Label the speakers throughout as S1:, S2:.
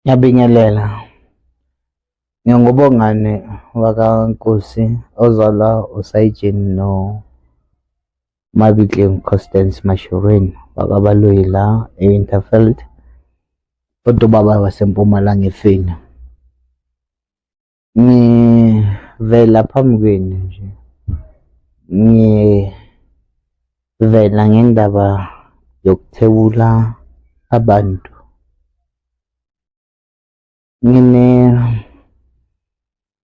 S1: Ngiyabingelela. NginguBongani wakaNkosi ozalwa uSayijeni noMabitleng Constance Mashorweni wakaBaloyi la e-Winterveld, kodwa ubaba waseMpumalanga eFeni. Ngivela phambi kwenu nje, ngivela ngendaba yokuthewula abantu.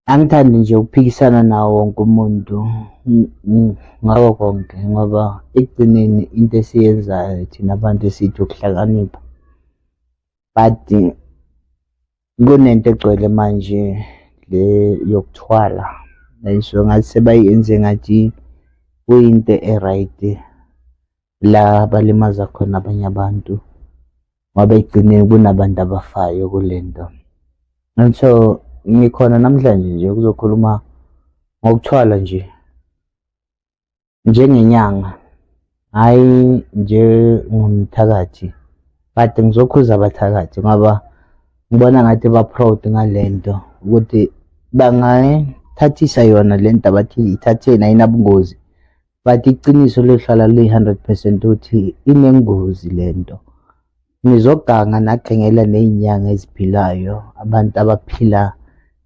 S1: Angithandi nje ukuphikisana nawo wonke umuntu ngako konke ngoba ekugcineni into esiyenzayo thina abantu esithi ukuhlakanipha, but kunento egcwele manje le yokuthwala. So ngathi sebayenze ngathi kuyinto e-right la balimaza khona abanye abantu ngoba ekugcineni kunabantu abafayo kule nto. And so ngikhona namhlanje nje ukuzokhuluma ngokuthwala nje njengenyanga, hhayi njengomthakathi, but ngizokhuza abathakathi ngoba ngibona ngathi ba-proud ngale nto ukuthi bangayithathisa yona le nto abathi ithatheni ayinabungozi, but iqiniso liyohlala liyi-100% ukuthi inengozi le nto. Nizoganga nagengela ney'nyanga eziphilayo, abantu abaphila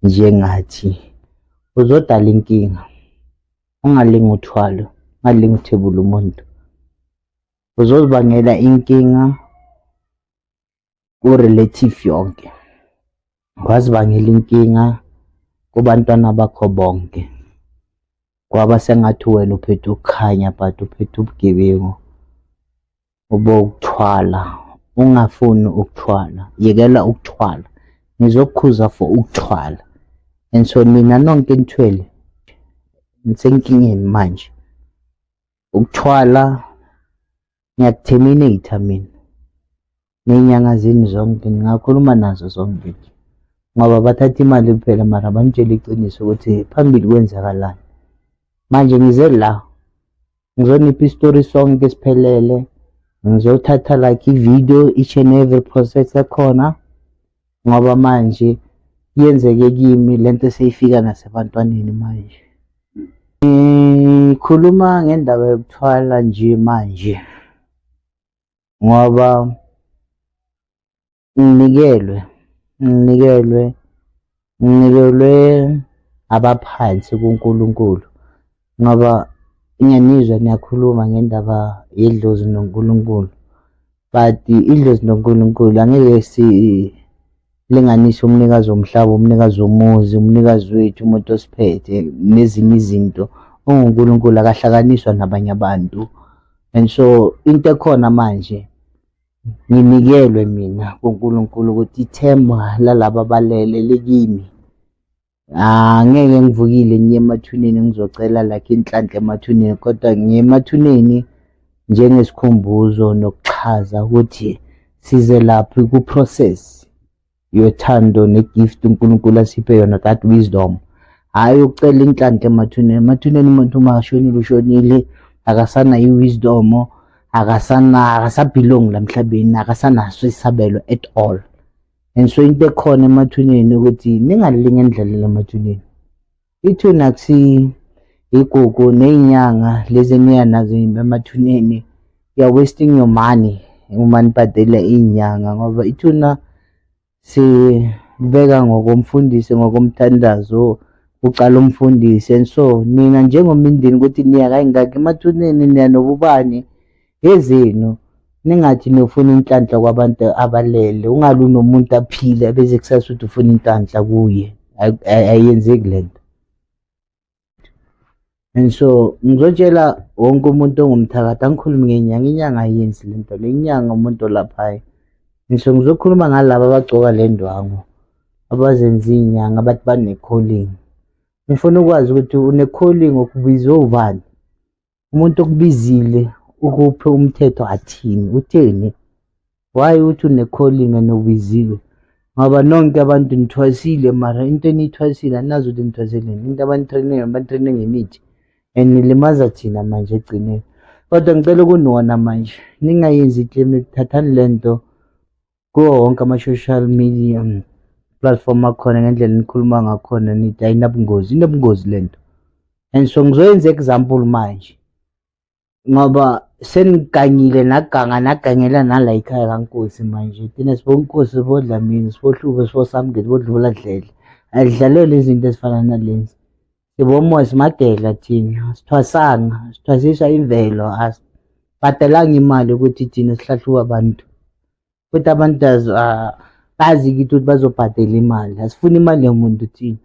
S1: njengathi. Uzodala inkinga. Ungalingi uthwalo, ungalingi uthebula umuntu. Uzozibangela inkinga ku-relative yonke. Wazibangela inkinga kubantwana bakho bonke. Kwaba sengathi wena uphethe ukukhanya but uphethe ubugebengu obokuthwala. Ungafuni ukuthwala, yekela ukuthwala. Ngizokukhuza for ukuthwala. And so nina nonke nithwele nisenkingeni manje. Ukuthwala ngiyaku-terminate mina. Ney'nyanga zenu zonke ngingakhuluma nazo zonke nje ngoba bathatha imali kuphela mara banitshela iqiniso ukuthi phambili kwenzakalani. Manje ngize la ngizonipha isitori sonke siphelele, ngizothatha like i-video each and every process ekhona ngoba manje yenzeke kimi lento seyifika nasebantwaneni manje. Ngikhuluma ngendaba yokuthwala nje manje ngoba nginikelwe nginikelwe nginikelwe abaphansi kuNkulunkulu ngoba ngiyanizwa niyakhuluma ngendaba yedlozi noNkulunkulu, but idlozi noNkulunkulu angeke silinganise umnikazi womhlaba, umnikazi womuzi, umnikazi wethu, umuntu osiphethe nezinye izinto. UnguNkulunkulu akahlakaniswa nabanye abantu. And so into ekhona manje nginikelwe mina kuNkulunkulu ukuthi ithemba lalaba abalele likimi. Angeke ngivukile ngiye emathuneni ngizocela like inhlanhla emathuneni, kodwa ngiye emathuneni njengesikhumbuzo nokuchaza ukuthi size laphi ku-process yothando ne-gift uNkulunkulu asiphe yona, that wisdom. Hhayi ukucela inhlanhla emathuneni. Emathuneni umuntu uma ashonile ushonile, akasanayo i-wisdom, akasana akasa-belong-i la emhlabeni, akasanaso isabelo at all. And so into ekhona emathuneni ukuthi ningalingi endlela emathuneni. Ithuna akusi igugu ney'nyanga lezi eniya nazo emathuneni, you are wasting your money uma nibhadela iy'nyanga ngoba ithuna sibeka ngokomfundisi, ngokomthandazo, kucala umfundisi. And so nina njengomindeni ukuthi niya kayingaki emathuneni, niya nobubani ezenu, ningathi niyofuna inhlanhla kwabantu abalele. Ungalwi nomuntu aphile bese kusasa uthi ufuna inhlanhla kuye, ayenzeki lento. And so ngizotshela wonke umuntu ongumthakathi, angikhulumi ngenyanga, inyanga ayenzi lento le, inyanga umuntu olaphayo. And so ngizokhuluma ngalaba abagcoka le ndwangu, abazenza iy'nyanga abathi bane-calling. Ngifuna ukwazi ukuthi une-calling ukubizwe ubani? Umuntu okubizile ukuphe umthetho athini, utheni? Why uthi une-calling and ubiziwe? Ngoba nonke abantu nithwasile mara into eniyithwasile anazi ukuthi nithwaseleni. Into abani-train-e bani-train-e ngemithi and nilimaza thina manje ekugcineni. Kodwa ngicela ukuniwona manje, ningayenzi i-claim, thathani le nto. Kuwo wonke ama-social media platform akhona ngendlela enikhuluma ngakhona nithi ayinabungozi, inobungozi lento. And so ngizoyenza example manje ngoba senigangile naganga nagangela nala ekhaya kaNkosi manje. Thina sibonkosi siboDlamini siboHlubi siboSamke sibodlula Dledle. Azidlalelwa izinto ezifana nalezi. Sibomoya simagedla thina, asithwasanga, sithwasiswa imvelo, asibhadelanga imali ukuthi thina sihlahluke abantu. Futhi abantu bazi kithi ukuthi bazobhadela imali, asifuni imali yomuntu thina.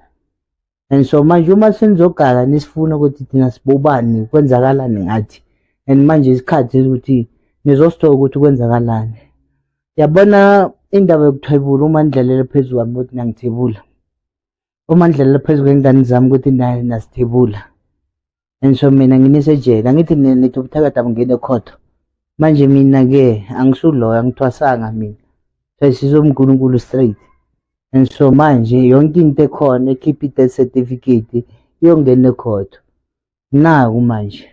S1: And so manje uma senizogala nisifuna ukuthi thina sibobani, kwenzakalani ngathi. And manje isikhathi ukuthi nizosithola ukuthi kwenzakalani. Yabona indaba yokuthwebula uma nidlalele phezu kwami ukuthi niyangithebula. Uma nidlalela phezu kwey'ngane zami ukuthi nasithebula. And so mina nginisejele, angithi nithi ubuthakathi abungeni ekhotho. Manje mina-ke angisuloyo, angithwasanga mina. Thwasiswe uNkulunkulu straight. And so manje yonke into ekhona ekhipha i-death certificate iyongena ekhotho. Naku manje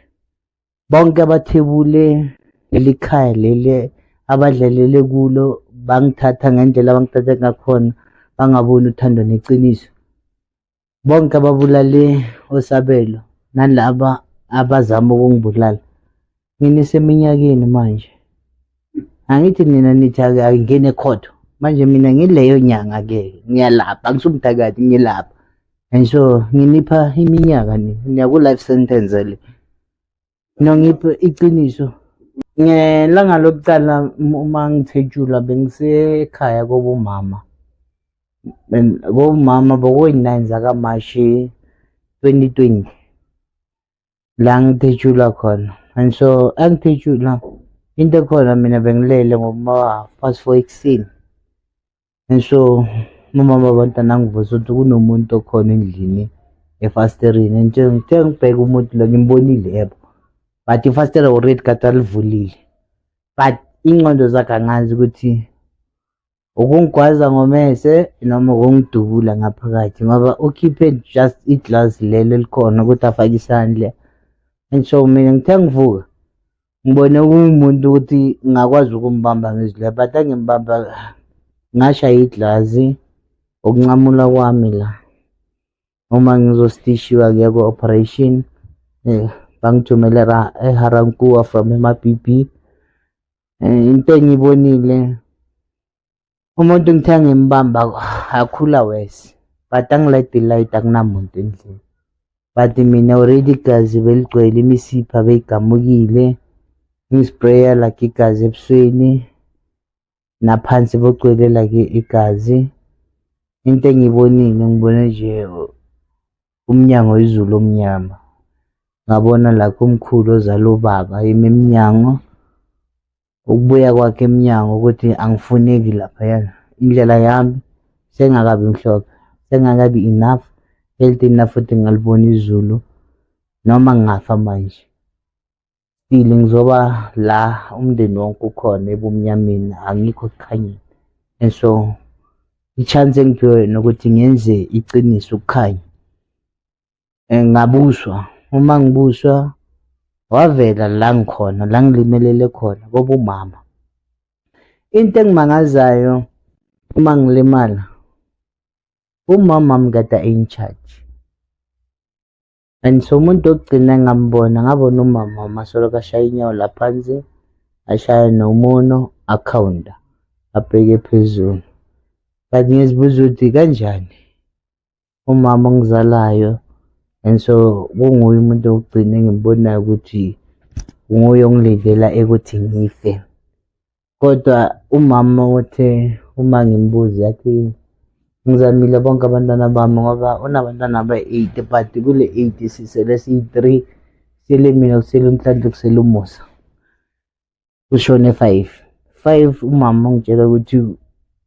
S1: bonke abathebule leli khaya leli abadlalele kulo bangithatha ngendlela abangithatha ngakhona bangaboni uthando neqiniso. Bonke ababulale oSabelo nalaba abazama ukungibulala nginiseminyakeni manje. Angithi nina nithi angingeni ekhotho manje mina ngileyo nyanga-ke ngiyalapha angisumthakathi ngiyelapha. And so nginipha iminyaka nina niya ku-life sentence le. Nongiphe iqiniso. Ngelanga lokuqala uma ngithetshulwa bengisekhaya kobomama. Bomama bekuyi-9 zakaMashi 2020 la ngithetshulwa khona. And so angithetshulwa into ekhona mina bengilele ngoma 4:30 ekuseni. And so umama wabantwana angivusa ukuthi kunomuntu okhona endlini efasitereni. And ngithe ngibheka umuntu lo ngimbonile yebo, but ifasitela already kade alivulile. But ingqondo zakhe angazi ukuthi ukungigwaza ngomese noma ukungidubula ngaphakathi ngoba ukhiphe just iglasi lelo elikhona ukuthi afake isandla. And so mina ngithe ngivuka ngibone kuwumuntu ukuthi ngingakwazi ukumbamba ngezilwane but angimbamba ngashaya iglasi ukunqamula kwami la. Uma ngizostishiwa ngiya ku-operation bangithumele eHarankuwa from ema-B_B. Into engiyibonile umuntu ngithe ngimbamba akhula worse but angilayida ilayiti akunamuntu endlini. But mina already igazi beligcwele imisipha beyigamukile, ngispreya like igazi ebusweni naphansi bugcwele like igazi. Into engiyibonile ngibone nje umnyango wezulu omnyama. Ngabona like umkhulu ozala ubaba emi emnyango. Ukubuya kwakhe emnyango ukuthi angifuneki laphayana. Indlela yami sengakabi mhlophe, sengakabi enough, healthy enough ukuthi ngingalibona izulu noma ngingafa manje. Still ngizoba la umndeni wonke ukhona ebumnyameni, angikho ekukhanyeni. And so i-chance engiphiwe yona ukuthi ngenze iqiniso ukukhanya. Ngabuswa, uma ngibuswa wavela la ngikhona, la ngilimelele khona kobumama. Into engimangazayo uma ngilimala, umama wami kade in charge. And so umuntu wokugcina engambona, ngabona umama wami asoloko ashaya inyawo la phansi, ashaya nomuno akhawunta abheke phezulu. But ngizibuza ukuthi kanjani umama ongizalayo and so kunguye umuntu wokugcina engimbonayo ukuthi nguye ongilindela ekuthi ngife. Kodwa umama uthe uma ngimbuza yathi ngizamile bonke abantwana bami ngoba unabantwana abayi-eight but kule eight sisele siyi-three, kusele mina, kusele uNhlanhla, kusele uMusa. Kushone five. Five umama ungitshela ukuthi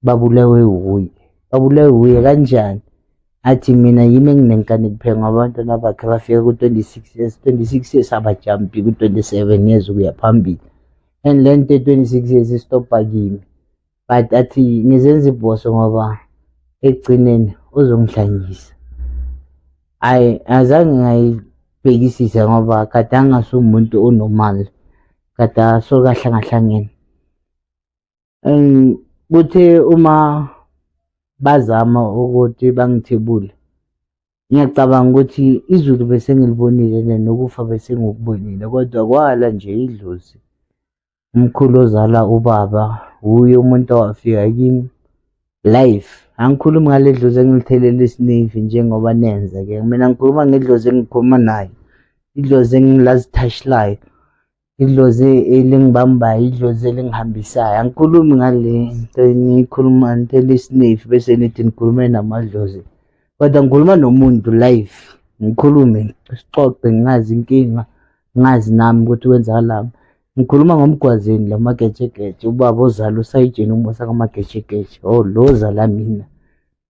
S1: babulewe wuye. Babulewe wuye kanjani? Athi mina yimi enginenkani kuphela ngoba abantwana bakhe bafika ku-26 years, 26 years abajampi ku-27 years ukuya phambili. And le nto ye-26 years istopha kimi. But athi ngizenza ibhoso ngoba ekugcineni uzongihlanyisa. Hhayi azange ngayibhekisisa ngoba kade angasumuntu onormal, kade asuke ahlangahlangene. And Kuthe uma bazama ukuthi bangithebule, ngiyacabanga ukuthi izulu bese ngilibonile nokufa bese ngikubonile, kodwa kwala nje idlozi. Umkhulu ozala ubaba wuye umuntu owafika kimi live. Angikhulumi ngale dlozi engilithelela isinifi njengoba nenza-ke. Mina ngikhuluma ngedlozi engikhuluma nayo, idlozi engilazithashilayo, idlozi elingibambayo, idlozi elingihambisayo. Angikhulumi ngale nto eniyikhuluma nithela isinifi bese nithi nikhulume namadlozi, kodwa ngikhuluma nomuntu live, ngikhulume sixoxe, ngingazi inkinga, ngazi nami ukuthi kwenzakalani. Ngikhuluma ngoMgwazeni lo Magejegeje, ubaba ozala usayitsheni uMusa kaMagejegeje. Oh, lo ozala mina.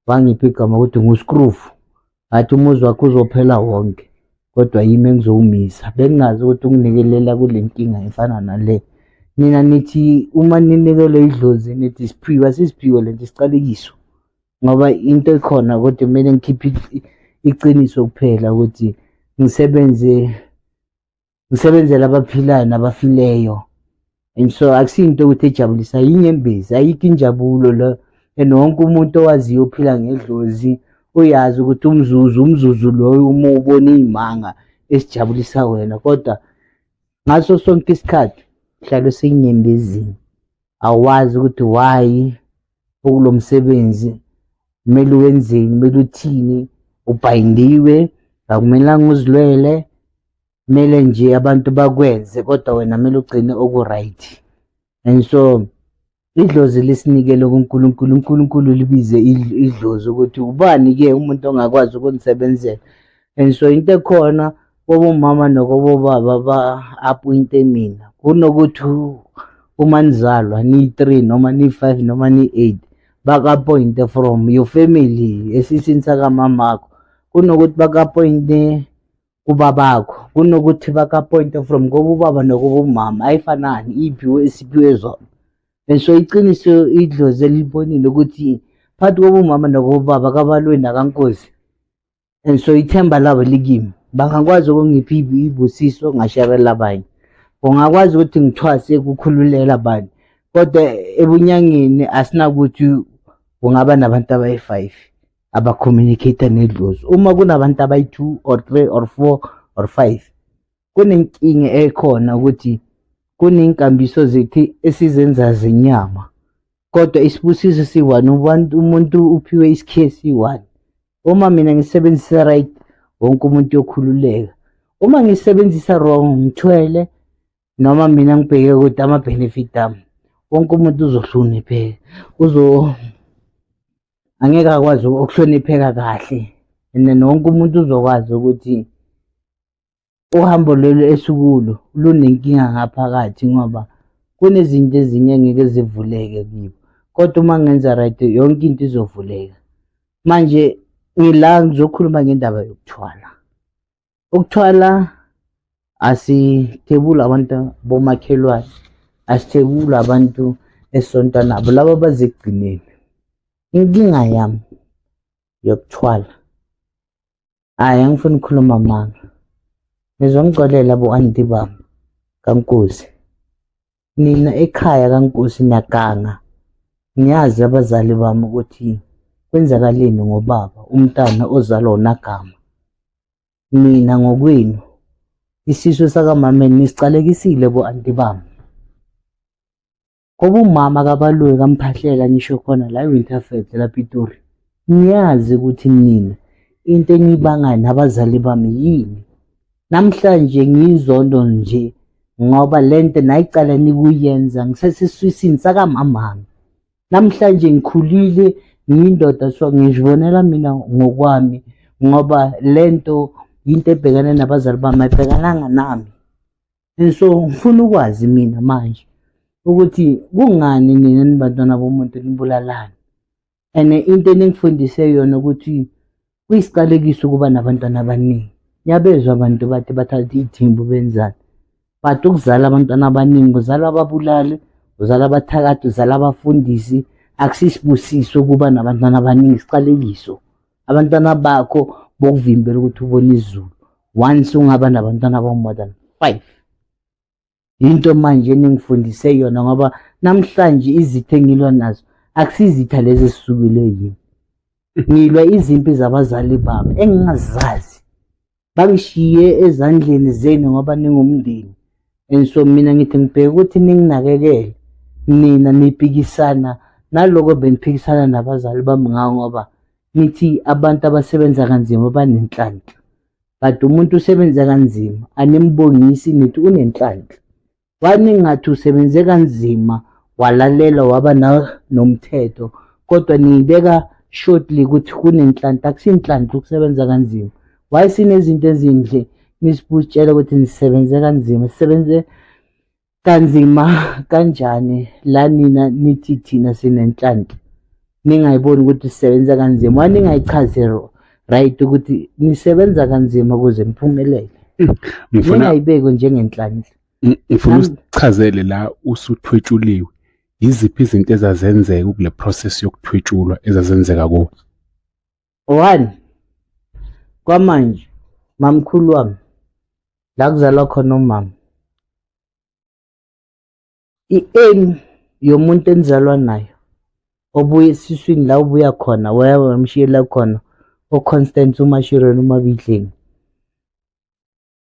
S1: Wangipha igama ukuthi nguScroof. Ngathi umuzi wakhe uzophela wonke, kodwa yimi engizowumisa. Bengingazi ukuthi unginikelela kule nkinga efana nale. Nina nithi uma ninikelwe idlozi nithi siphiwe, asisiphiwe lento isiqalekiso. Ngoba into ekhona kodwa kumele ngikhiphe iqiniso kuphela ukuthi ngisebenze ngisebenzela abaphilayo nabafileyo. And so akusinto ukuthi ejabulisayo, inyembezi, ayikho injabulo la. And wonke umuntu owaziyo ophila ngedlozi uyazi ukuthi umzuzu umzuzu loyo uma ubona iy'manga esijabulisa wena, kodwa ngaso sonke isikhathi uhlale usenyembezini, awazi ukuthi why ukulo msebenzi kumele wenzeni, kumele uthini, ubhayindiwe, akumelanga uzilwele, kumele nje abantu bakwenze, kodwa wena kumele ugcine oku-right. And so idlozi lisinikele kuNkulunkulu, uNkulunkulu libize idlozi ukuthi ubani-ke umuntu ongakwazi ukunisebenzela. And so into ekhona kobomama nokobobaba ba-appointe mina, kunokuthi uma nizalwa niyi-three noma niyi-five noma niyi-eight, baku-appointe from your family esiswini sakamamakho, kunokuthi baku-appointe kubabakho, kunokuthi baku-appointe from kobobaba nokobomama, ayifanani iy'phiwo esiphiwe zona. And so iqiniso idlozi elibonile ukuthi phakathi kobomama nokobaba kaBaloyi nakaNkosi. And so ithemba labo likimi, bangakwazi ukungipha iy'busiso ngasherela abanye, ungakwazi ukuthi ngithwase kukhululela abanye, kodwa ebunyangeni asinakuthi kungaba nabantu abayi-five aba-communicate nedlozi. Uma kunabantu abayi-two or three or four or five, kunenkinga ekhona ukuthi kuney'nkambiso zethu esizenza zenyama, kodwa isibusiso siyi-one, ubantu umuntu uphiwe isikhiye esiyi-one. Uma mina ngisebenzisa right, wonke umuntu uyokhululeka. Uma ngisebenzisa wrong, ngithwele noma mina ngibheke ukuthi ama-benefit ami, wonke umuntu uzohlonipheka, uzo angeke akwazi ukuhlonipheka kahle, and then wonke umuntu uzokwazi ukuthi uhambo lolu esikulo lunenkinga ngaphakathi, ngoba kunezinto ezinye engeke zivuleke kibo, kodwa uma ngenza right yonke into izovuleka. Manje ngila ngizokhuluma ngendaba yokuthwala. Ukuthwala asithebuli abantu bomakhelwane, asithebuli abantu esisonta nabo, laba abaze ekugcineni. Inkinga yami yokuthwala, hhayi angifuni ukukhuluma amanga, nizongicolela bo-anti bami kaNkosi. Nina ekhaya kaNkosi niyaganga, ngiyazi abazali bami ukuthi kwenzakaleni ngobaba umntana ozalwa unagama. Nina ngokwenu isisu sakamama nisicalekisile bo-anti bami. Ngoba umama kaBaloyi kaMphahlela ngisho khona la eWinterveld la Pitori, ngiyazi ukuthi nina into eniyibangayo nabazali bami yini. Namhlanje ngiyizondo nje ngoba lento nayicala nikuyenza ngisesesiswini sakamamami. Namhlanje ngikhulile ngiyindoda, so ngizibonela mina ngokwami ngoba lento yinto ebhekene nabazali bami, ayibhekananga nami. And so ngifuna ukwazi mina manje ukuthi kungani nina nibantwana bomuntu nibulalana, and into eningifundise yona ukuthi kuyisiqalekiso ukuba nabantwana abaningi. Ngiyabezwa abantu bathi bathatha ithimbu benzani, but ukuzala abantwana abaningi uzala ababulali, uzala abathakathi, uzala abafundisi, akusisibusiso ukuba nabantwana abaningi, isiqalekiso. Abantwana bakho bokuvimbela ukuthi ubone izulu once ungaba nabantwana aba-more than 5. Into manje eningifundise yona, ngoba namhlanje izitha engilwa nazo Akusizitha lezi esisukile yini. Ngilwa izimpi zabazali bami engingazazi. Bangishiye ezandleni zenu ngoba ningumndeni. And so mina ngithi ngibheke ukuthi ninginakekele. Nina niphikisana naloko beniphikisana nabazali bami ngawo ngoba nithi abantu abasebenza kanzima banenhlanhla. But umuntu usebenza kanzima animbongisi nithi unenhlanhla. Waningathi usebenze kanzima walalela waba nomthetho kodwa niyibeka shortly ukuthi kunenhlanhla. Akusinhlanhla ukusebenza kanzima. Why sinezinto ezinhle nisibutshela ukuthi nisebenze kanzima? Sisebenze kanzima kanjani la nina nithi thina sinenhlanhla? Ningayiboni ukuthi sisebenza kanzima. Why ningayichazi right ukuthi nisebenza kanzima ukuze niphumelele?
S2: Ngifuna
S1: Ningayibeki njengenhlanhla.
S2: Ngifuna usichazele la usuthwetshuliwe. Yiziphi izinto ezazenzeka kule process yokuthwetshulwa ezazenzeka kuwe?
S1: One, kwamanje mamkhulu wami la kuzalwa khona umama, i-aim yomuntu enizalwa nayo obuya esiswini la ubuya khona waya wamshiyela khona oConstance uMashirweni uMabidleni,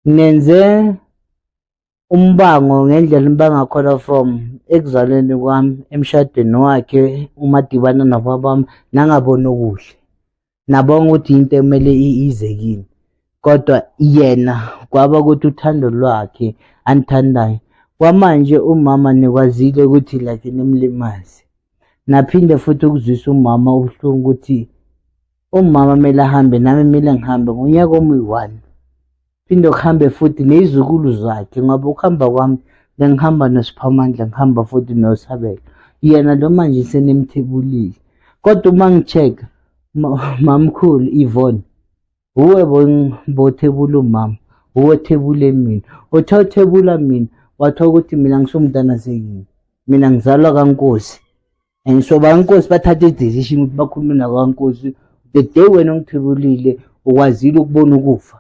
S1: nenze umbango ngendlela nibanga khona from ekuzalweni kwami emshadweni wakhe umadibana nababami nangabona okuhle, nabonga ukuthi into ekumele ize kini, kodwa yena kwaba ukuthi uthando lwakhe anithandayo. Kwamanje umama nikwazile ukuthi like nimlimaze, naphinde futhi ukuzwisa umama ubuhlungu ukuthi umama kumele ahambe nami kumele ngihambe ngonyaka omuyi-1. Phinde kuhambe futhi ney'zukulu zakhe ngoba ukuhamba kwami bengihamba noSiphamandla, ngihamba futhi noSabelo. Yena lo manje senimthebulile. Kodwa uma ngi-check-a mamkhulu Yvonne, uwe bothebula umama, uwe othebule mina. Uthe uthebula mina wathola ukuthi mina ngisumntana sekini. Mina ngizalwa kaNkosi. And so baNkosi bathatha i-decision ukuthi bakhulume nakwaNkosi. The day wena ongithebulile ukwazile ukubona ukufa.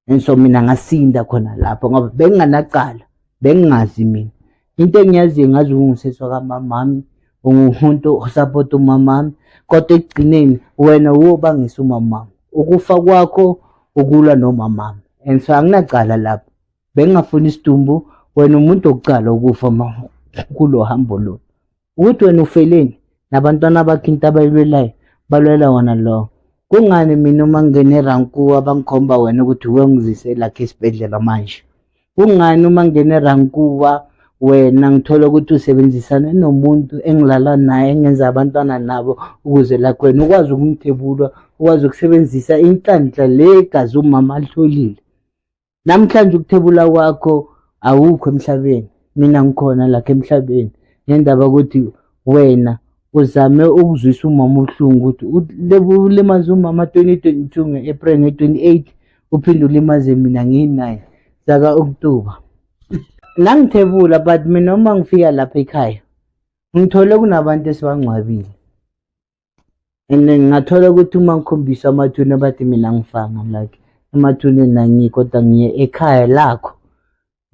S1: And so mina ngasinda khona lapho ngoba benginganacala, bengingazi mina. Into engiyaziyo ngazi ungusesi wakamamami, ungumuntu osapota umamami, kodwa ekugcineni wena uwobangisa umamami. Ukufa kwakho ukulwa nomamami. And so anginacala lapho. Bengingafuni isidumbu, wena umuntu wokuqala ukufa ma kulo hambo lo. Ukuthi wena ufeleni nabantwana bakho into abayilwelayo balwela wona lowo. Kungani mina uma ngingena eRankuwa bangikhomba wena ukuthi uwe ungizise lakhe esibhedlela manje? Kungani uma ngingena eRankuwa wena ngithola ukuthi usebenzisane nomuntu engilala naye engenza abantwana nabo ukuze lakho wena ukwazi ukumthebula, ukwazi ukusebenzisa inhlanhla le gazi umama alitholile. Namhlanje ukuthebula kwakho awukho emhlabeni, mina ngikhona lakho emhlabeni ngendaba ukuthi wena uzame ukuzwisa umama ubuhlungu ukuthi ulimaze umama 2022 nge-April nge-28 uphinde ulimaze mina ngiyi-9 zaka-October. Nangithebula but mina uma ngifika lapha ekhaya ngithole kunabantu esibangcwabile. And then ngathola ukuthi uma ngikhombisa amathuna bathi mina ngifanga like emathuneni angikho kodwa ngiye ekhaya lakho.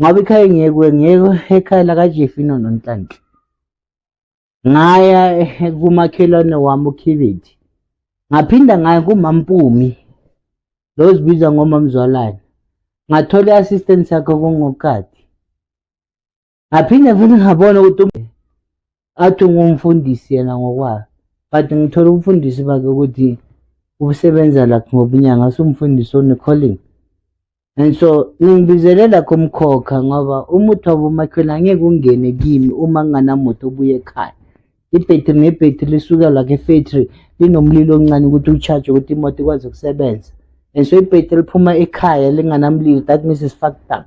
S1: Ngoba ikhaya ngiye kuwe ngiye ekhaya lakaJeffino noNhlanhla. Ngaya kumakhelwane wami uKhibithi. Ngaphinda ngaya kuMampumi lo ozibiza ngomamzwalane. Ngathola i-assistance yakhe kungokati. Ngaphinde futhi ngabona ukuthi athi ungumfundisi yena ngokwakhe. But ngithola umfundisi bakhe ukuthi usebenza lakhe ngobunyanga asumfundisi one-calling. And so ningibizele lakho umkhokha ngoba umuthi wabomakhelwane angeke ungene kimi uma nginganamoto obuya ekhaya. Ibhethri nebhethri lisuka lakho e-factory linomlilo omncane ukuthi u-charge ukuthi imoto ikwazi ukusebenza. And so ibhethri liphuma ekhaya linganamlilo, that means it's fucked up.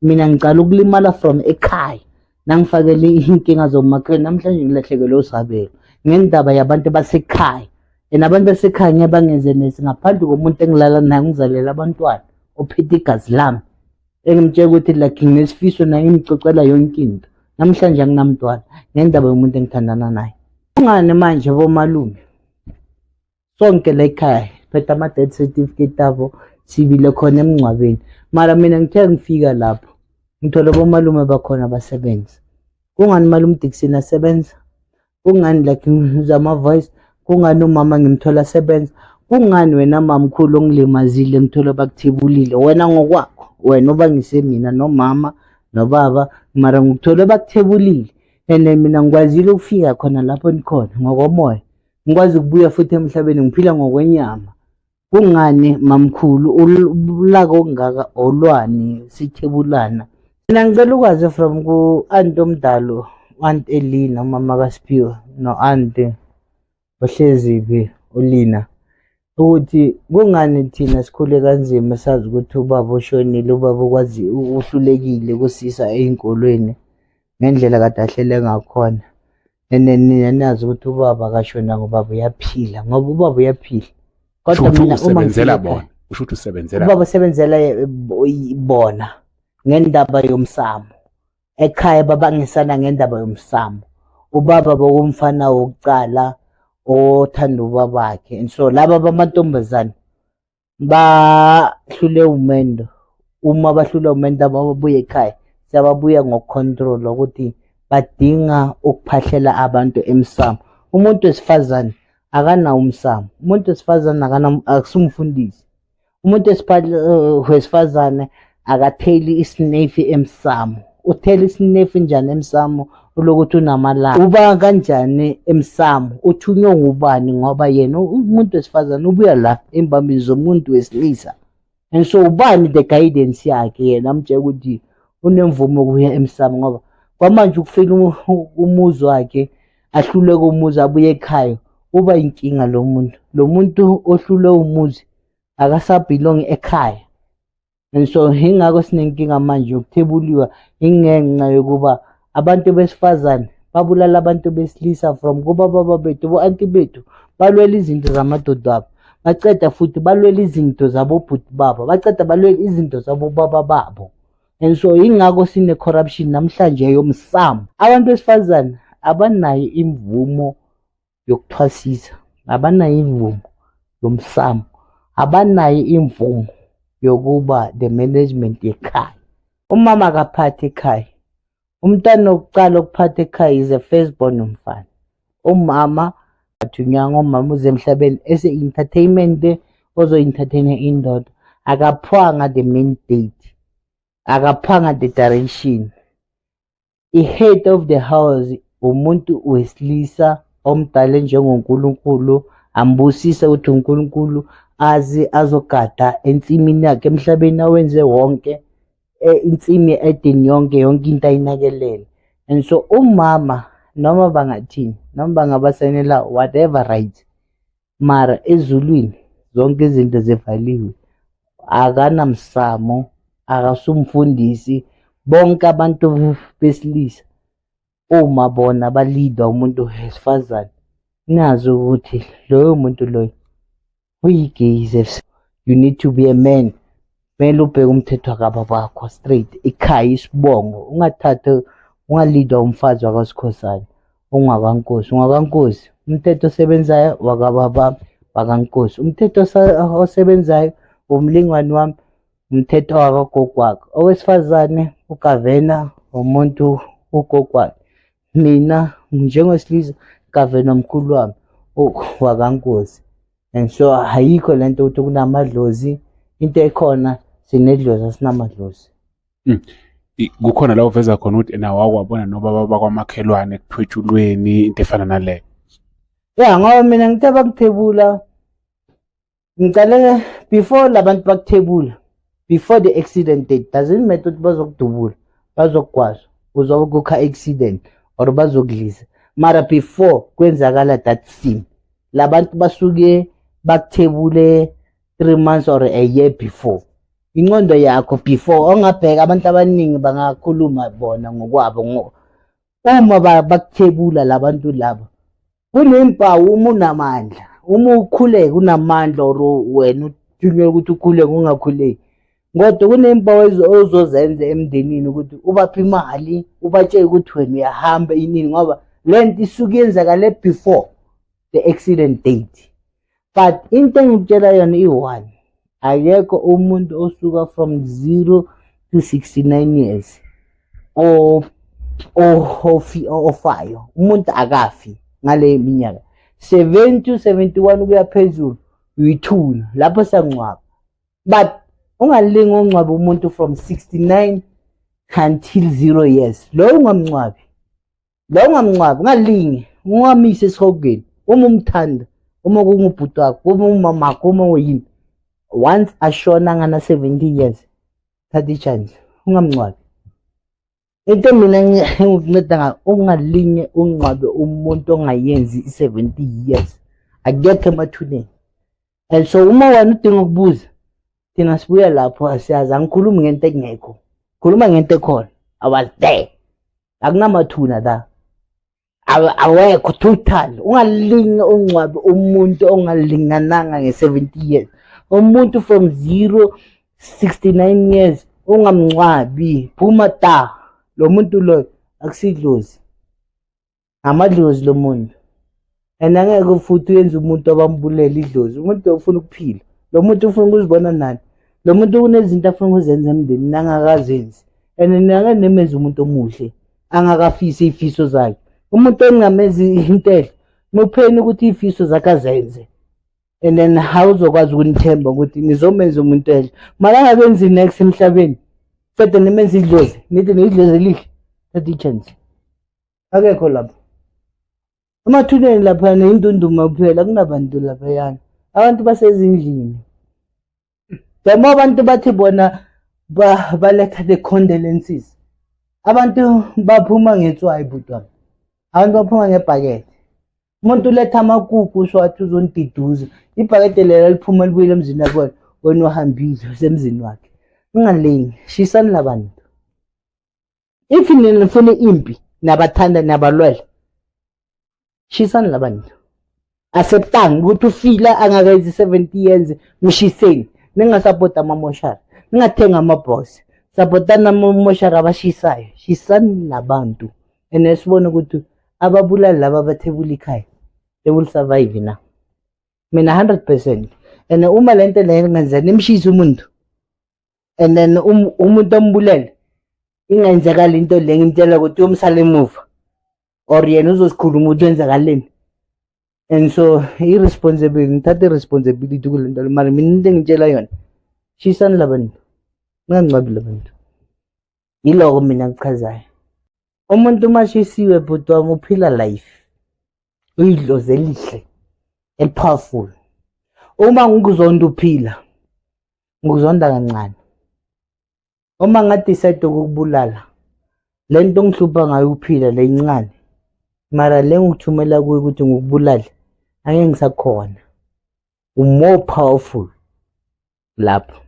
S1: Mina ngicala ukulimala from ekhaya nangifakele iy'nkinga zomakhelwane. Namhlanje ngilahlekelwe usabelo ngendaba yabantu basekhaya. And abantu basekhaya ngeke bangenze nesi ngaphandle komuntu engilala naye ngizalela abantwana ophethe igazi lami. Engimtshela ukuthi like nginesifiso naye ngimcocela yonke into. Namhlanje anginamntwana ngendaba yomuntu engithandana naye. Kungani manje bomalume sonke la ekhaya phethe ama-death certificate abo sibile khona emngcwabeni, mara mina ngithe ngifika lapho ngithole bomalume bakhona basebenza. Kungani malume Dixon asebenza? Kungani like ngizwa ama-voice? Kungani umama ngimthola asebenza? Kungani wena mamkhulu ongilimazile ngithola bakuthebulile wena ngokwakho, wena obangise mina nomama nobaba, mara ngikuthole bakuthebulile and mina ngikwazile ukufika khona lapho nikhona ngokomoya, ngikwazi ukubuya futhi emhlabeni ngiphila ngokwenyama. Kungani mamkhulu ulaka okungaka olwani sithebulana? Mina ngicela ukwazi from ku-anti omdalo, u-anti Elina, umama kaSiphiwe, no-anti ohleziphi uLina, ukuthi kungani thina sikhule kanzima sazi ukuthi ubaba ushonile, ubaba ukwazi uhlulekile kusisa ey'nkolweni ngendlela kade ahlele ngakhona. And nina nazi ukuthi ubaba akashonanga, ubaba uyaphila, ngoba ubaba uyaphila.
S2: Kodwa mina uma usebenzela bona, usho ukuthi usebenzela
S1: ubaba, usebenzela bona ngendaba yomsamo. Ekhaya babangisana ngendaba yomsamo. Ubaba bokumfana wokucala othanda ubabakhe, and so laba bamantombazane bahlule umendo. Uma bahlule umendo, ababuya ekhaya siyababuya ngokucontrol ukuthi badinga ukuphahlela abantu emsamo. Umuntu wesifazane akanawo umsamo, umuntu wesifazane akusumfundisi, umuntu wesifazane akatheli isinefi emsamo. Uthela isinefi njani emsamo ulokuthi unamalanga? Uba kanjani emsamo? Uthunywe ngubani? Ngoba yena umuntu wesifazane ubuya la embambini zomuntu wesilisa, and so ubani the guidance yakhe yena amtshela ukuthi unemvumo yokuya emsamo? Ngoba kwamanje ukufika umuzi wakhe, ahluleke umuzi, abuye ekhaya, uba inkinga lo muntu. Lo muntu ohlulwe umuzi akasabelongi ekhaya, and so ingakho sinenkinga manje yokuthebuliwa, ingenxa yokuba abantu besifazane babulala abantu besilisa from kubaba bethu, bo-anti bethu, balwela izinto zamadoda abo, baceda futhi balwela izinto zabobhuti babo, baceda balwela izinto zabobaba babo. And so ingakho sine-corruption namhlanje yomsamo. Abantu besifazane abanayo imvumo yokuthwasisa, abanayo imvumo yomsamo, abanayo imvumo yokuba the management yekhaya. Umama akaphathi ekhaya. Umntwana wokucala okuphatha ekhaya is a first born umfana. Umama athunywanga, umama uze emhlabeni ese-entertainment, ozo-entertaina indoda. Akaphwanga the mandate, akaphwanga the direction. I-head of the house umuntu wesilisa omdala njengoNkulunkulu ambusise ukuthi uNkulunkulu aze azogada ensimini yakhe emhlabeni awenze wonke, insimi ye-Eden yonke, yonke into ayinakelele. And so umama noma bangathini, noma bangabasayinela whatever right, mara ezulwini zonke izinto zivaliwe. Akanamsamo, akasumfundisi. Bonke abantu besilisa uma bona balidwa umuntu wesifazane, nazi ukuthi loyo muntu loyo uyi-gay. You need to be a man. Kumele ubheke umthetho wakababa straight, ikhaya, isibongo. Ungathathi, ungalidwa umfazi wakwaSikhosana ungakwankosi. Ungakwankosi, umthetho osebenzayo wakababa wakankosi, umthetho osebenzayo umlingani wami, umthetho wakagogo wakhe. Owesifazane ugavena umuntu ugogo wakhe. Mina njengowesilisa gavena umkhulu wami wakankosi. And so ayikho lento ukuthi kunamadlozi. Into ekhona, sinedlozi, asinamadlozi.
S2: Kukhona la uveza khona ukuthi ena wakwabona nobaba bakwamakhelwane ekuthwetshulweni, into efana naleyo.
S1: Ya, ngoba mina ngithe bakuthebula, ngicale before labantu bakuthebula, before the accident date. Doesn't matter ukuthi bazokudubula, bazokugwaza, uzoba ku-car accident or bazokudlisa, mara before kwenzakala that scene, labantu basuke bakuthebule 3 months or a year before. Inqondo yakho before ongabheka, abantu abaningi bangakhuluma bona ngokwabo. Uma bakuthebula labantu laba, kunempawu. Uma unamandla, uma ukhuleka unamandla, or wena uthunywe ukuthi ukhuleke, ungakhuleki, kodwa kunempawu ozozenza emndenini ukuthi ubaphe imali, ubatshele ukuthi wena uyahamba inini, ngoba le nto isuke yenzakale before the accident date. But into engikutshela yona iyi-one, akekho umuntu osuka from 0 to 69 years ofayo. Umuntu akafi. Ngale minyaka 70, 71 kuya phezulu, uyithuna lapho siyangcwaba, but ungalingi ungcwabe umuntu from 69 until 0 years. Lo ungamngcwabi, lo ungamngcwabi, ungalingi ungamise esihogweni. Uma umthanda, uma kungubhuti wakho, uma umamakho, uma uyini, once ashona ngana 70 years, thatha i-chance, ungamngcwabi. Into mina engikunceda ngayo, ungalinye ungcwabe umuntu ongayenzi i-70 years, akekho emathuneni. And so uma wena udinga ukubuza, thina sibuya lapho, asiyazi. Angikhulumi ngento engekho, khuluma ngento ekhona. I was there. Akunamathuna la, awekho total. Ungalinge ungcwabe umuntu ongalingananga nge-70 years. Umuntu from 0 69 years ungamngcwabi, phuma ta. Lo muntu loyo akusidlozi, amadlozi lo muntu, and angeke futhi uyenze umuntu abambulela idlozi. Umuntu ufuna ukuphila, lo muntu ufuna ukuzibona nani, lo muntu kunezinto afuna ukuzenza emndenini angakazenzi, and nake nemenze umuntu omuhle angakafisi iy'fiso zakhe. Umuntu engingamenzi into enhle, mupheni ukuthi iy'fiso zakhe azenze, and then how uzokwazi ukunithemba ukuthi nizomenza umuntu enhle, mara angakenzi next emhlabeni, cede nimenze idlozi, nithi nidlozi elihle. Thatha i-chance, akekho lapho emathuneni laphayana, indunduma kuphela, kunabantu laphayana. Abantu basezindlini. The more abantu bathi bona baletha the condolences, abantu baphuma ngetswayi, bhuti wami, abantu baphuma ngebhakede. Umuntu uletha amakuku, usho wathi uzonididuza, ibhakede lela liphuma libuyele emzini wakhe, wena uhambile usemzini wakhe. Ungalingi, shisani labantu. If nina nifuna impi, nabathanda, nabalwela, shisani labantu. Acceptang ukuthi ufila angakenzi 70 years, mshiseni. Ningasapota amamoshari, ningathenga ama-box, sapotani amamoshari abashisayo. Shisani labantu and sibone ukuthi ababulali laba abathebula ikhaya, they will survive na. Mina 100%. And uma lento leyo ingenzeka, nimshise umuntu and then umuntu ombulele, ingenzekala into le ngimtshela ukuthi uyomsala emuva or yena uzosikhuluma ukuthi wenzakaleni. And so i-responsibility, ngithatha i-responsibility kule nto le. Mara mina into engitshela yona, shisani labantu, ningangcwabi labantu. Yiloko mina ngikuchazayo. Umuntu uma shisiwe, bhuti wami, uphila life, uyidlozi elihle eli-powerful. Uma ngikuzonda uphila, ngikuzonda kancane. Uma nga-decide ukukubulala, le nto ongihlupha ngayo uphila le incane, mara le ngikuthumela kuyo ukuthi ngikubulale, angeke ngisakhona. U-more powerful lapho.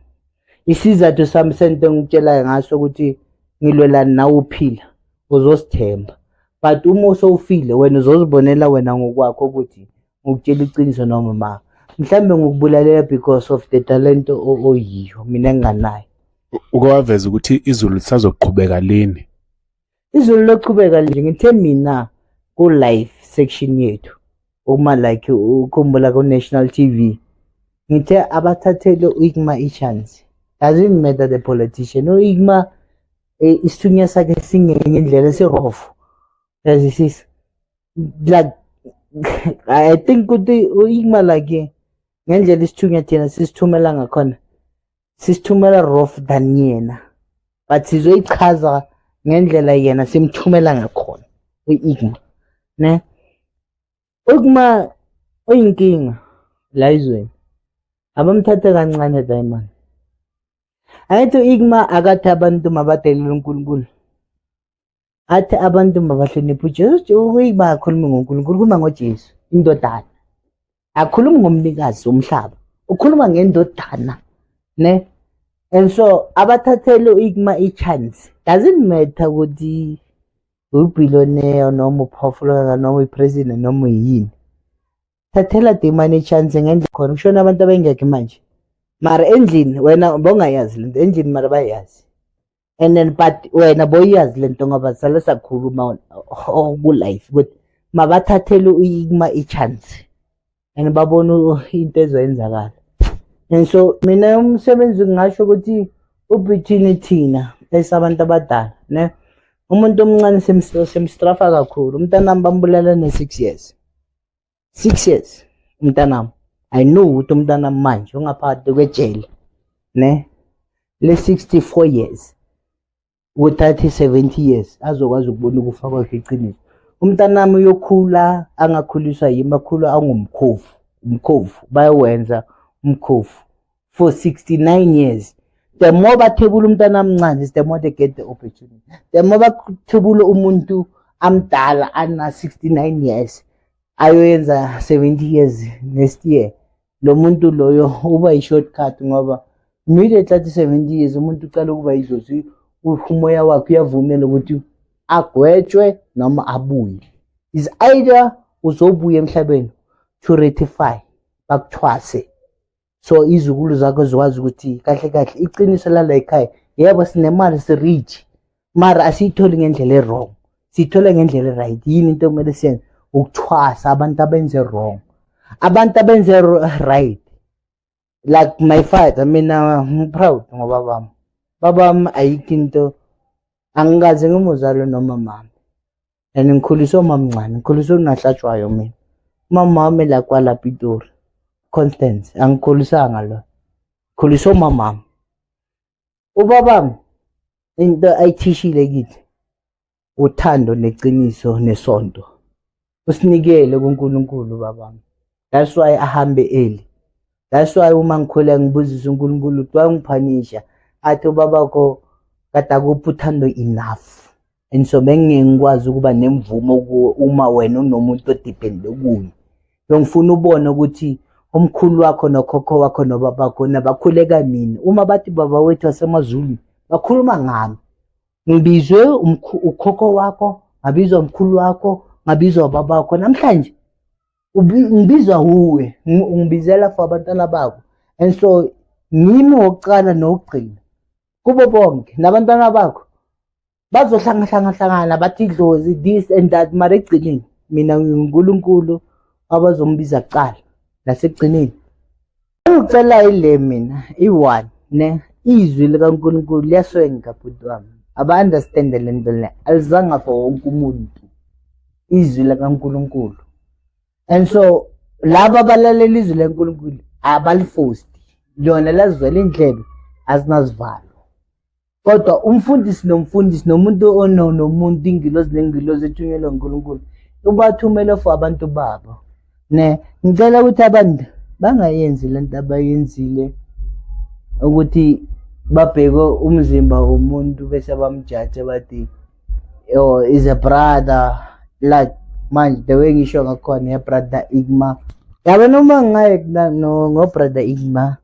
S1: Isizathu sami sento engikutshelayo ngaso ukuthi ngilwelani nawe uphila, uzosithemba, but uma usowufile, wena uzozibonela wena ngokwakho ukuthi ngikutshela iqiniso noma ma mhlambe ngikubulalela because of the talent oyiyo mina enginganayo.
S2: Uke waveza ukuthi izulu lisazoqhubeka lini?
S1: Izulu lochubeka nje. Ngithe mina ku-live section yethu, uma like ukhumbula ku-national TV, ngithe abathathele u-Igma i-chance. Doesn't matter the politician, u-Igma isithunywa sakhe singenye indlela, esirofo, yazisisa. Like I think ukuthi u-Igma, like ngendlela isithunywa thina sisithumela ngakhona, sisithumela rough than yena, but sizoyichaza ngendlela yena simthumela ngakhona u-Igma ne. U-Igma uyinkinga la ezweni, abamthathe kancane diamond. Angithi u-Igma akathi abantu mabadelele uNkulunkulu, athi abantu mabahloniphe uJesu. U-Igma akhulumi ngoNkulunkulu, ukhuluma ngoJesu indodana, akhulumi ngomnikazi womhlaba, ukhuluma ngendodana ne. And so abathathele u-Igma i-chance. Doesn't matter ukuthi u-billionaire noma u-powerful kangaka noma uyi-president noma uyini, thathela demane i-chance ngendlela khona kushona abantu abengekho manje, mara endlini wena bongayazi lento endlini, mara bayazi. And then but wena boyazi lento ngoba sale sakhuluma ku-life ukuthi mabathathele u-Igma i-chance and babone into ezoyenzakala. And so mina umsebenzi ngingasho ukuthi u-between thina esabantu abadala ne umuntu omncane, simstrafa kakhulu. Umntanami bambulala ne-6 years. 6 years umntanami. I know ukuthi umntanami manje ungaphakathi kwejele ne le 64 years, kuthatha i-70 years azokwazi ukubona ukufa kwakhe iqiniso. Umntanami uyokhula angakhuliswa yimi, akhula angumkhovu. Umkhovu bayawenza umkhovu for 69 years. The more bathebula umntwana omncane, the more they get the opportunity. The more bathebula umuntu amdala ana 69 years, ayoyenza 70 years next year, lo muntu loyo uba i-shortcut, ngoba immediately athi 70 years umuntu ucala ukuba idlozi, umoya wakhe uyavumela ukuthi agwetshwe noma abuye. Is either uzobuya emhlabeni to rectify, bakuthwase, so izukulu zakho zikwazi ukuthi kahle kahle iqiniso lala ekhaya. Yebo, sinemali, si-rich, mara asiyitholi ngendlela e-wrong, siyithole ngendlela e-right. Yini into ekumele siyenze? Ukuthwasa abantu abenze wrong, abantu abenze right, like my father. Mina I'm proud ngobabami. Babami ayikho into angikaze ngimuzalo noma mama, and ngikhuliswe umamncane, ngikhuliswe unahlatshwayo mina. Umama wami la kwala Pitori, Constance, angikhulisanga lo, ngikhuliswe umamami. Ubabami into ayithishile kithi uthando neqiniso nesonto. Usinikele kuNkulunkulu babami, that's why ahambe early. That's why uma ngikhula ngibuzisa uNkulunkulu ukuthi wangiphanisha, athi ubabakho kade akuphi uthando enough, and so bengingeke ngikwazi ukuba nemvumo kuwe uma wena unomuntu o-depende kuye. Bengifuna ubone ukuthi umkhulu wakho nokhokho wakho nobabakho nabakhuleka mina, uma bathi baba wethu wasemazulwini, bakhuluma ngami. Ngibizwe ukhokho wakho, ngabizwa umkhulu wakho, ngabizwa ubabakho. Namhlanje ngibizwa uwe, ungibizela for abantwana bakho, and so ngimi wokuqala nokugcina kubo bonke. Nabantwana bakho bazohlangahlangahlangana bathi idlozi, this and that, mara ekugcineni mina nginguNkulunkulu abazombiza kuqala nasekugcineni. Engicela ile mina i-one ne, izwi likaNkulunkulu liyaswenka, bhuti wami. Aba-understande le nto le, alizanga for wonke umuntu izwi likaNkulunkulu, and so laba abalalela izwi leNkulunkulu abalifosti, lona lazizwela indlebe, azinazivalo. Kodwa umfundisi nomfundisi nomuntu nomuntu, ingilozi nengilozi ethunyelwe uNkulunkulu, ubathumele for abantu babo ne. Ngicela ukuthi abantu bangayenzi lento abayenzile, ukuthi babheke umzimba womuntu bese bamjaje, bathi, "Oh, is a brother." Like manje the way ngisho ngakhona, ya brother Igma, yabo, noma ngingaye no ngo brother Igma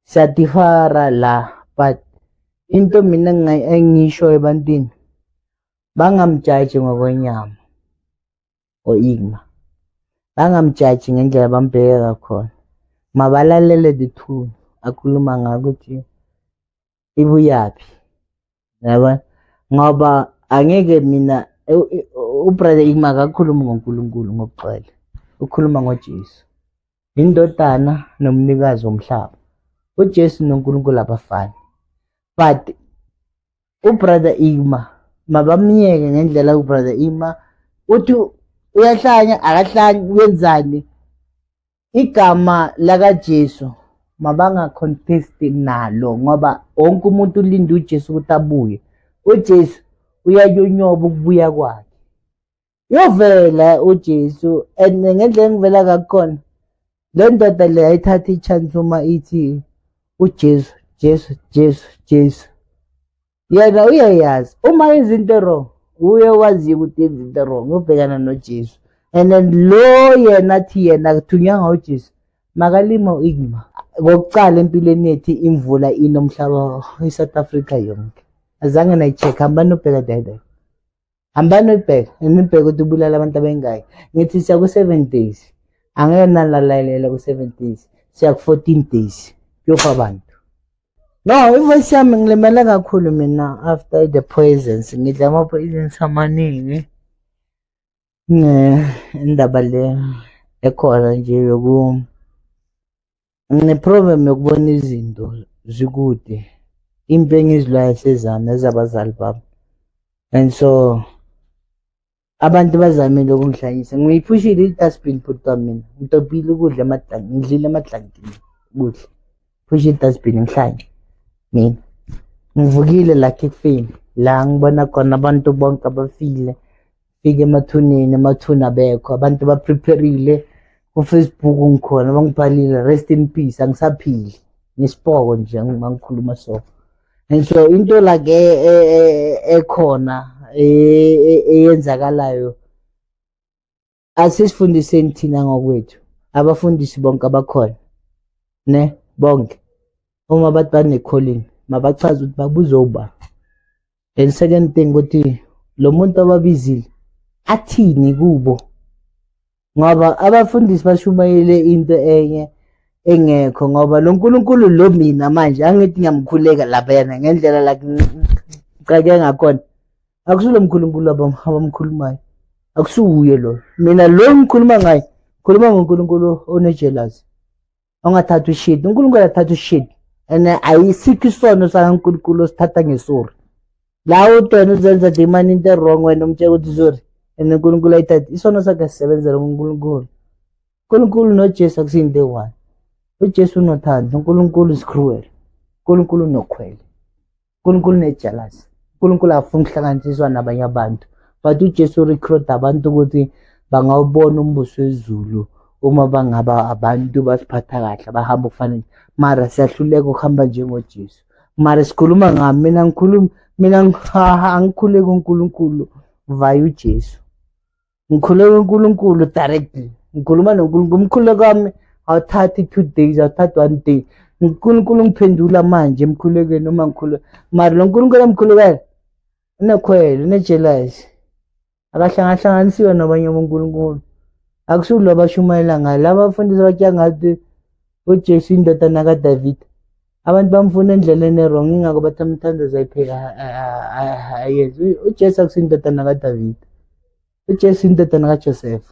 S1: siya-differa la, but into mina engisho ebantwini, bangamjaji ngokwenyama o-Igma, bangamjaji ngendlela bambheke ngakhona. Mabalalele the truth akhuluma ngako ukuthi ibuyaphi, yabona, ngoba angeke mina ubrother Igma akakhulumi ngoNkulunkulu ngokugcwele, ukhuluma ngoJesu, indodana nomnikazi womhlaba. UJesu noNkulunkulu abafani, but ubrother Igma mabamyeke ngendlela ubrother Igma uthi uyahlanya, akahlanyi, wenzani. Igama lakaJesu mabanga-contest nalo, ngoba wonke umuntu ulinde uJesu ukuthi abuye. UJesu uyanyonyoba ukubuya kwakhe, yovela uJesu, and ngendlela engivela ngakhona le ndoda le ayithatha i-chance uma ithi uJesu, Jesu, Jesu, Jesu. Yena uyayazi uma yenza into wrong, uye waziyo ukuthi yenza into wrong, ubhekana noJesu. And then lo yena athi yena akuthunyanga uJesu, makalima u-Igma. Kokucala empilweni yethu imvula inomhlaba i-South Africa yonke, azange nayi-check. Hambani ubheka dede, hambani uyibheka, nibheke ukuthi ubulala abantu abengaki. Ngithi siya ku-7 days, angeke nalalalela ku-7 days, siya ku-14 days, kuyofa abantu. No, ivoice yami ngilimele kakhulu mina after the poisons. Ngidla ama-poisons amaningi. Indaba le ekhona nje yoku ngine-problem yokubona izinto zikude. Impi engizilwayo sezami ezabazali bami. And so Abantu bazamile ukungihlanyisa. Ngiyiphushile i-dustbin bhuti wami mina. Ngidobhile ukudla emadlangini, ngidlile emadlangini ukudla. Phusha i-dustbin ngihlanye mina. Ngivukile like ekufeni la ngibona khona abantu bonke abafile. Fike emathuneni, amathuna abekho, abantu ba-prepare-ile. Ku-Facebook ngikhona bangibhalile rest in peace, angisaphili. Ngisipoko nje uma ngikhuluma so. And so into like ekhona eyenzakalayo asisifundiseni thina ngokwethu abafundisi bonke abakhona ne bonke uma bathi bane-calling mabachaze ukuthi babuze uba. And second thing ukuthi lo muntu ababizile athini kubo, ngoba abafundisi bashumayele into enye engekho, ngoba lo nkulunkulu lo mina manje angithi ngiyamkhuleka laphayana ngendlela like ngicake ngakhona, akusulo mkhulunkulu abamkhulumayo, akusuwuye lo. Mina lo ngikhuluma ngaye, ngikhuluma ngonkulunkulu one-jealousy, ongathatha ushit. Unkulunkulu athatha ushit and ayisikho isono sakankulunkulu osithatha ngesori. La uthi wena uzenza demani into e-wrong, wena umtshela ukuthi sorry and unkulunkulu ayithathe isono sakhe sisebenzela kunkulunkulu. Unkulunkulu noJesu akusiyinto eyi-one. UJesu unothando, unkulunkulu is cruel, unkulunkulu unokhwele, uNkulunkulu une-jealous, uNkulunkulu akafuni ukuhlanganiswa nabanye abantu, but uJesu recruit abantu ukuthi bangawubona umbuso wezulu uma bangaba abantu basiphatha kahle, bahamba kufanele. Mara siyahluleka ukuhamba njengoJesu. Mara sikhuluma ngami, mina ngikhuluma mina angikhuleki uNkulunkulu via uJesu, ngikhuleka uNkulunkulu directly, ngikhuluma noNkulunkulu. Umkhuleko wami awuthathi 2 days, awuthathi one day. uNkulunkulu ngiphendula manje emkhulekweni noma ngikhuleka, mara lo nkulunkulu emkhulekayo unekhwele, une-jealous, akahlangahlanganisiwe nabanye bonkulunkulu. Akusulo abashumayela ngayo laba bafundisi abatshela ngathi uJesu indodana kaDavid. Abantu bamfuna endleleni e-wrong, ingakho bathi umthandazo ayipheka ayenzi. UJesu akusindodana kaDavid, uJesu indodana kaJoseph.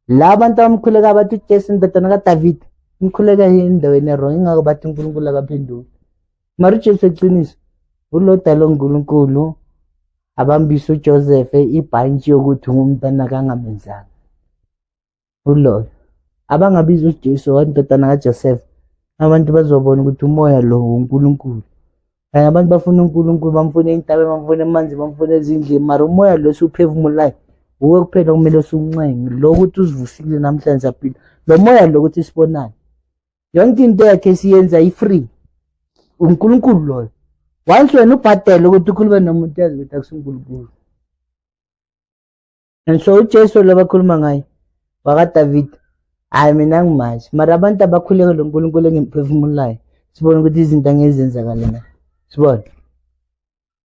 S1: La bantu abamkhuleka bathi uJesu indodana kaDavid, umkhuleka endaweni e-wrong, ingakho bathi uNkulunkulu akaphenduli. Mara uJesu eqiniso ulodala uNkulunkulu abambisa uJoseph ibhantshi yokuthi ngumntana kangamenzanga uloyo. Abangabiza uJesu wandodana kaJoseph, abantu bazobona ukuthi umoya lo uNkulunkulu. And abantu bafuna uNkulunkulu, bamfuna ey'ntabeni, bamfuna emanzi, bamfuna ezindlini, mara umoya lo esiwuphefumulayo wuwe kuphela okumele siwuncenge, lo ukuthi usivusile namhlanje saphila, lo moya lo ukuthi sibonane. Yonke into yakhe esiyenza i-free, uNkulunkulu loyo. Once wena ubhadele ukuthi ukhulume nomuntu, yazi ukuthi akusuNkulunkulu. And so uJesu lo bakhuluma ngaye wakaDavid, hayi mina angimazi, mara abantu abakhuleka lo nkulunkulu engimphefumulayo, sibone ukuthi izinto angezenzakale na, sibone.